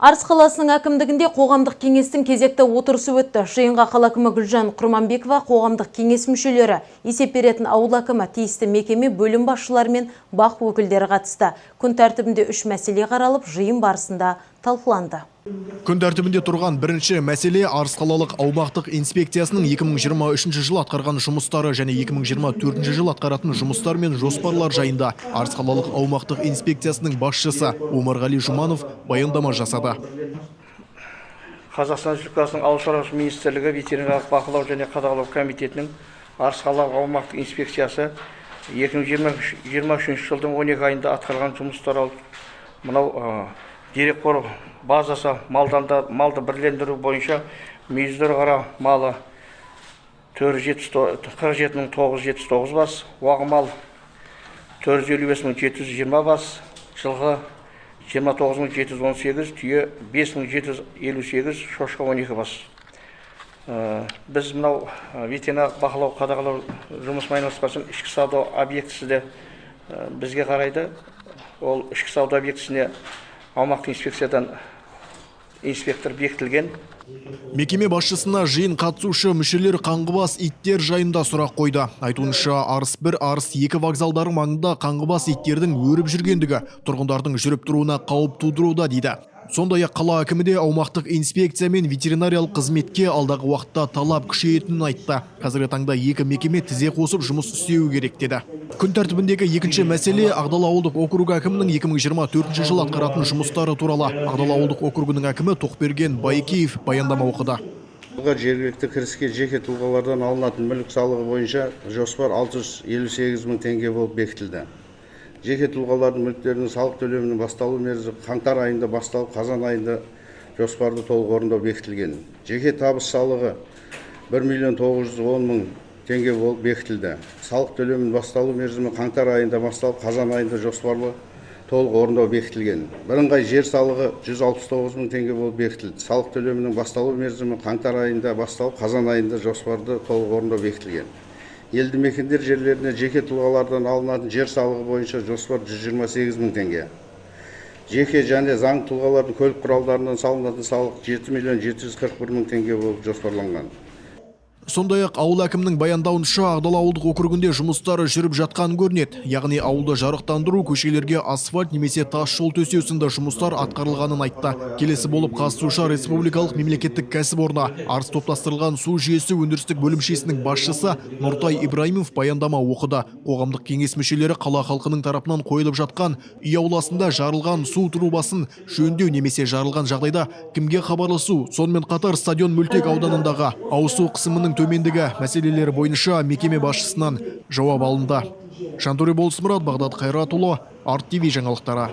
Арыс қаласының әкімдігінде қоғамдық кеңестің кезекті отырысы өтті. Жиынға қала әкімі Гүлжан Құрманбекова, қоғамдық кеңес мүшелері, есеп беретін ауыл әкімі, тиісті мекеме, бөлім басшылары мен БАҚ өкілдері қатысты. Күн тәртібінде үш мәселе қаралып, жиын барысында талқыланды. Күн тәртібінде тұрған бірінші мәселе – Арыс қалалық аумақтық инспекциясының 2023 жылы атқарған жұмыстары және 2024 жылы атқаратын жұмыстар мен жоспарлар жайында Арыс қалалық аумақтық инспекциясының басшысы Омарғали Жұманов баяндама жасады. Қазақстан Республикасының Ауыл шаруашылығы министрлігі ветеринарлық бақылау және қадағалау комитетінің Арыс қалалық аумақтық инспекциясы 2023 жылдың 12 айында атқарған жұмыс туралы. Мынау дерекқор базасы малдан да малды бірлендіру бойынша мүйізді қара малы 447 979 бас, уағы мал 455 720 бас, жылқы 29 718, түйе 5758, шошқа 12 бас. Біз мынау ветеринарлық бақылау, қадағалау жұмысымен айналысқан соң, ішкі сауда объектісі де бізге қарайды. Ол ішкі сауда объектісіне аумақтық инспекциядан инспектор бекітілген. Мекеме басшысына жиын қатысушы мүшелер қаңғыбас иттер жайында сұрақ қойды. Айтуынша, Арыс 1, Арыс 2 вокзалдары маңында қаңғыбас иттердің өріп жүргендігі тұрғындардың жүріп тұруына қауіп тудыруда дейді. Сондай-ақ қала әкімі де аумақтық инспекция мен ветеринариялық қызметке алдағы уақытта талап күшейетінін айтты. Қазіргі таңда екі мекеме тізе қосып жұмыс істеуі керек деді. Күн тәртібіндегі екінші мәселе – Ақдала ауылдық округі әкімінің 2024 жылы атқаратын жұмыстары туралы. Ақдала ауылдық округінің әкімі Тоқберген Байкеев баяндама оқыды. Жергілікті кіріске жеке тұлғалардан алынатын мүлік салығы бойынша жоспар 658 мың теңге болып бекітілді. Жеке тұлғалардың мүліктерінің салық төлемінің басталу мерзімі қаңтар айында басталып, қазан айында жоспарды толық орындау бекітілген. Жеке табыс салығы 1 миллион 910 мың теңге болып бекітілді. Салық төлемінің басталу мерзімі қаңтар айында басталып, қазан айында жоспарлы толық орындау бекітілген. Бірыңғай жер салығы 169 мың теңге болып бекітілді. Салық төлемінің басталу мерзімі қаңтар айында басталып, қазан айында жоспарды толық орындау бекітілген. Елді мекендер жерлеріне жеке тұлғалардан алынатын жер салығы бойынша жоспар 128 мың теңге. Жеке және заңды тұлғалардың көлік құралдарынан салынатын салық 7 миллион 741 мың теңге болып жоспарланған. Сондай-ақ ауыл әкімінің баяндауынша, Ақдала ауылдық округінде жұмыстары жүріп жатқан көрінеді. Яғни ауылды жарықтандыру, көшелерге асфальт немесе тас жол төсеу сынды жұмыстар атқарылғанын айтты. Келесі болып ҚазСушар республикалық мемлекеттік кәсіпорны Арыс топтастырылған су жүйесі өндірістік бөлімшесінің басшысы Нұртай Ибраимов баяндама оқыды. Қоғамдық кеңес мүшелері қала халқының тарапынан қойылып жатқан үй ауласында жарылған су трубасын жөндеу немесе жарылған жағдайда кімге хабарласу, сонымен қатар стадион мөлтек ауданындағы ауыз су қысымының төмендігі мәселелері бойынша мекеме басшысынан жауап алынды. Жантөре Болысмұрат, Бағдат Қайратұлы, Арт ТВ жаңалықтары.